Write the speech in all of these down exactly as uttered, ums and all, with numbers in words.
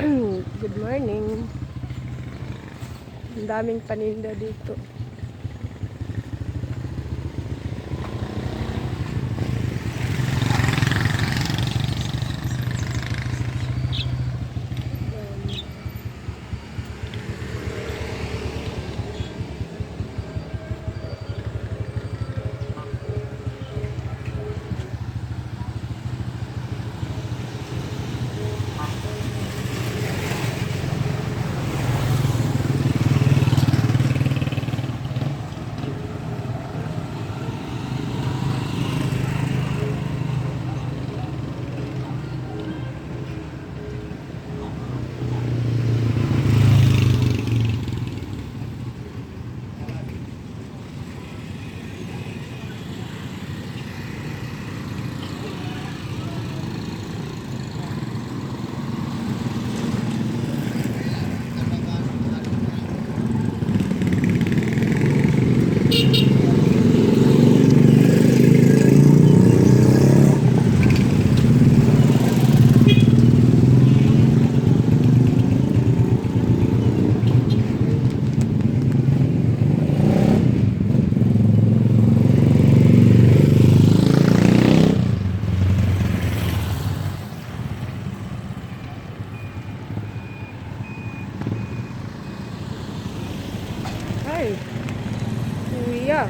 Good morning. Ang daming paninda dito. Ay. Kuya.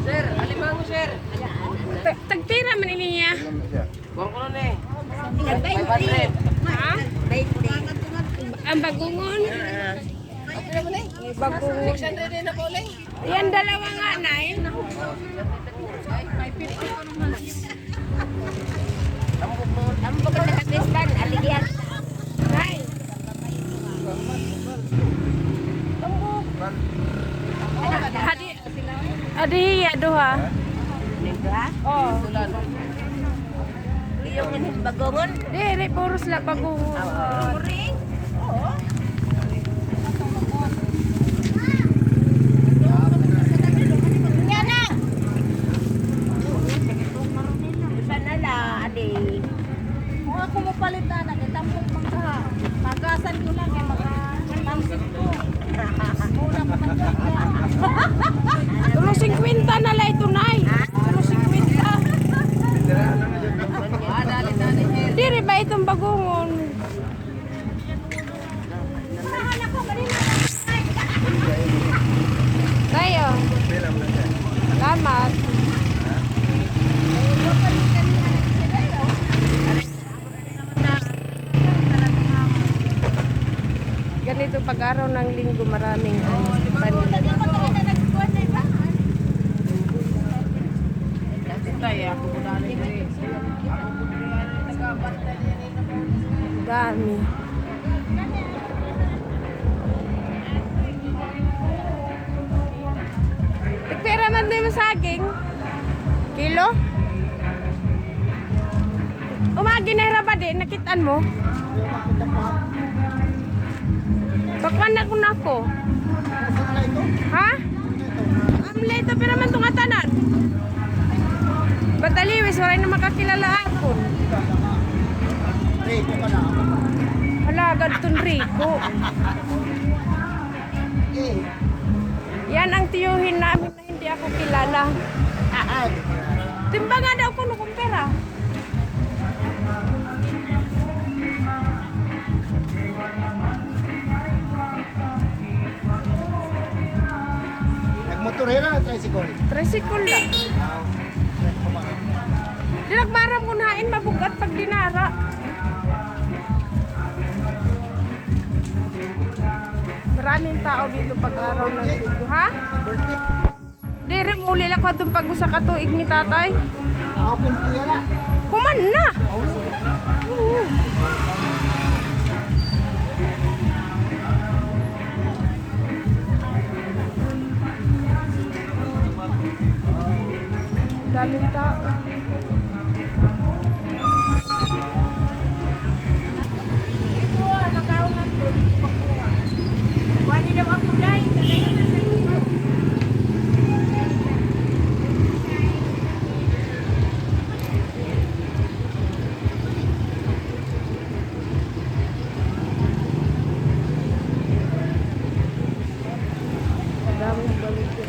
Sir, alimango, sir. Ta-, tagpira man ini niya? Kuwan ko nun eh. Five hundred. Ha? Ang bagungon? Bagungon. Six hundred din na po, Nay. Yan, dalawa nga, Nay. Tambok na naglistan, aligyan. Nay. Hadi, Adi hiya, duha. Ning duha? Oo. Iyo ngani hin bagungon? Diri, puro sila bagungon. Oo. Yana. Usa na la, adi. Kung ako mopalit ana, kay tambok man kaha. Magasan ko lang, kay maka-, pansit ko. Mura pa man siya. Tulo singkwenta na la ito, Nay. Tulo singkwenta. Diri ba iton bagungon? Tayo. Salamat. Ganito pag araw ng linggo, maraming ano, paninda. Dami. Pira man din mo saging? Kilo? Umagi na hira ba di? Nakit-an mo? Bakwan na kun ako. Ha? Amlito, pira man ito nga tanan? Bataliwis, waray na makakilala akon. Rico ka na. Hala, agad ton Rico. Eh. Yan ang tiyuhin namin na hindi ako kilala. Timbangan daw kuno kun pira. Nagmotor hira, tricycle? Tricycle la. Ah, diri ak maaram kun hain mabug-at pag dinara. Daming tao dito pag araw ng linggo, ha? Diri, muli la ko adto pag usa ka tuig ni tatay. Human na. Oo. Daming tao. Daming baligya.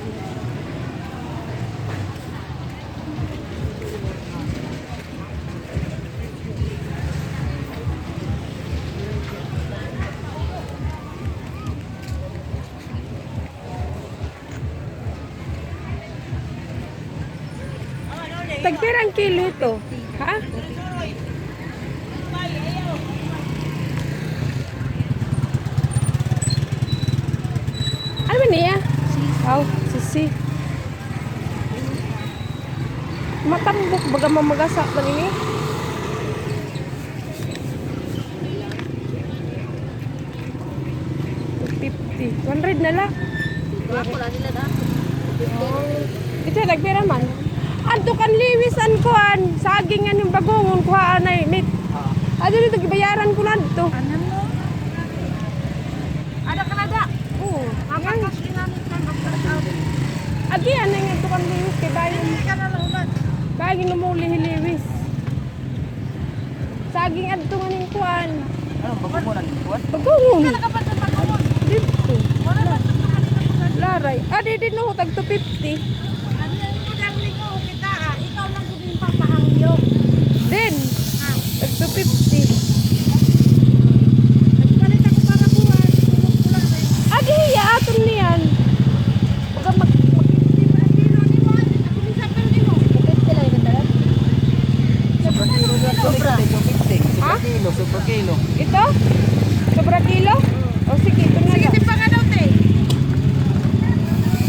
Tagpira an kilo ito? Ha? Ano man niya? Aw, sisi. Matambok baga mamagasa man ini. Two fifty. Two hundred na la. Ako la nila na. Oh. Ito, nagpira man. Adto kan Lewis an kuan, saging an bagungon, kuhaan ay meat. Ah. Adto dito, gibayaran ko na adto. Ano mo? Ada ka na da? Oo. Mapakas din namin kan magpakas. Agi, ano nga adto kan Lewis, kay bayan. Hindi ka na lang ulan. Bayan, umuli hi Lewis. Saging adto nga ning kuan. Ano, bagungon an kuan? Bagungon. Ika nakapat sa bagungon. Dito. Wala ba sa kanila? Laray. Ah, di, di, no, tag two fifty. Ano yan? Ikaw lang gud yung papahangyo. Din. Ah. Tag two fifty. Nagpalit ako para buwan. Tulog ko lang eh. Agi, hiya, aton niyan. Baga mag-, mag- Sobra kilo na. Sobra. Sobra kilo. Sobra kilo. Ito? Sobra kilo? O sige, ito na lang. Sige, tipang ano, te?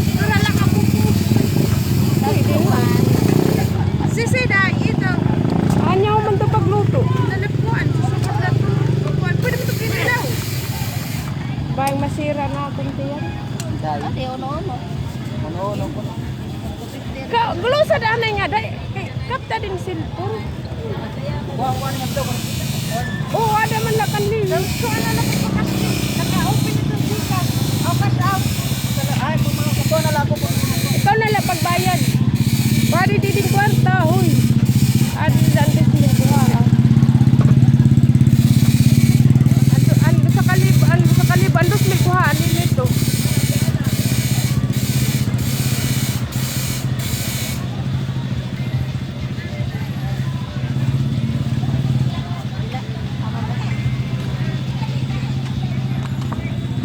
Ito na lang ako po. Ay, di ba? Sisi, dai, ito. Anyaw man to pagluto. Nalipuan, susukat na to. Pwede mo to kinilaw. Bay, masira na akong tiyan. Dai. Ate, uno-uno. Uno-uno ko na. Ka, gulo sa danay nga, day, kay, kapta din cellphone. Kuha, kuha niya ito. Oo, ada man la kan Lili. So, ano na pagpakasyon? Naka-open ito, Gcash. O, cash out. Ay, kung mga kuha na lang ako. Ikaw na lang pagbayad. Pwede di din kwarta, hoy. Adi lang din sila kuha, ah. Ano, ano, sa kalib-, ano, sa kalib-, ano, sa may kuha, ano, ito?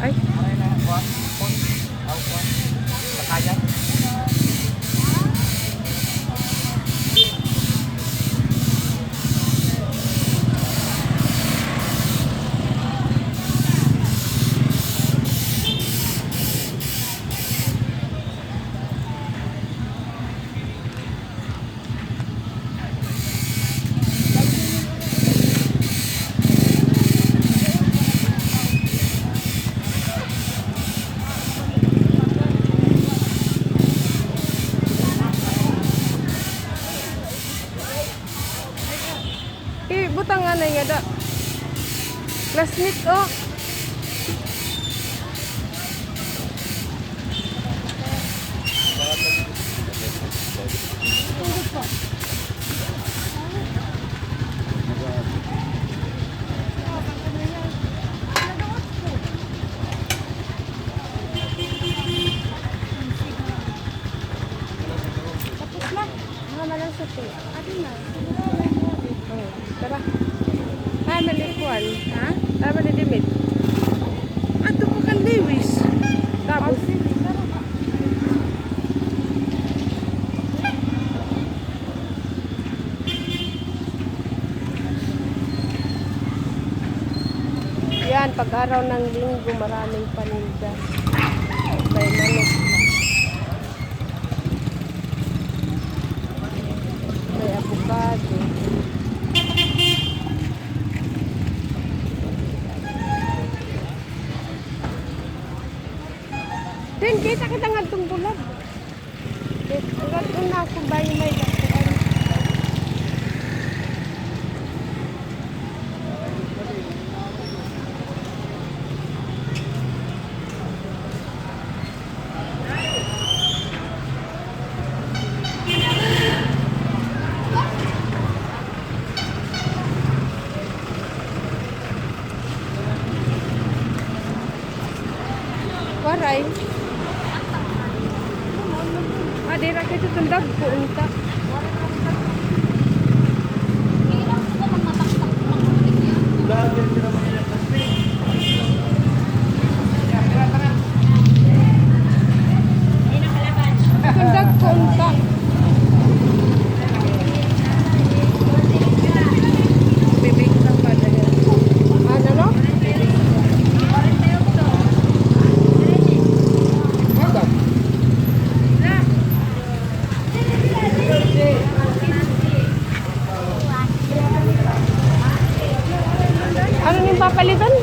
Ay. Ibutang anay nga da. Classmate, o. Tapos na. Mga malang suti. Adi na. O, tara. Ah, malikuan. Ha? Ah, malidimit. Adto pa kan Lewis. Tapos? Araw ng Linggo, maraming paninda. May manok pa. May avocado. Then, kita kita ngadtong bulad. Agad una ako ba yung may dakuan? Waray. Ah, dira kay ito, tundag po unta. Tundag po unta. Bibig sa padala. Ano, no? Ano nim papaliton?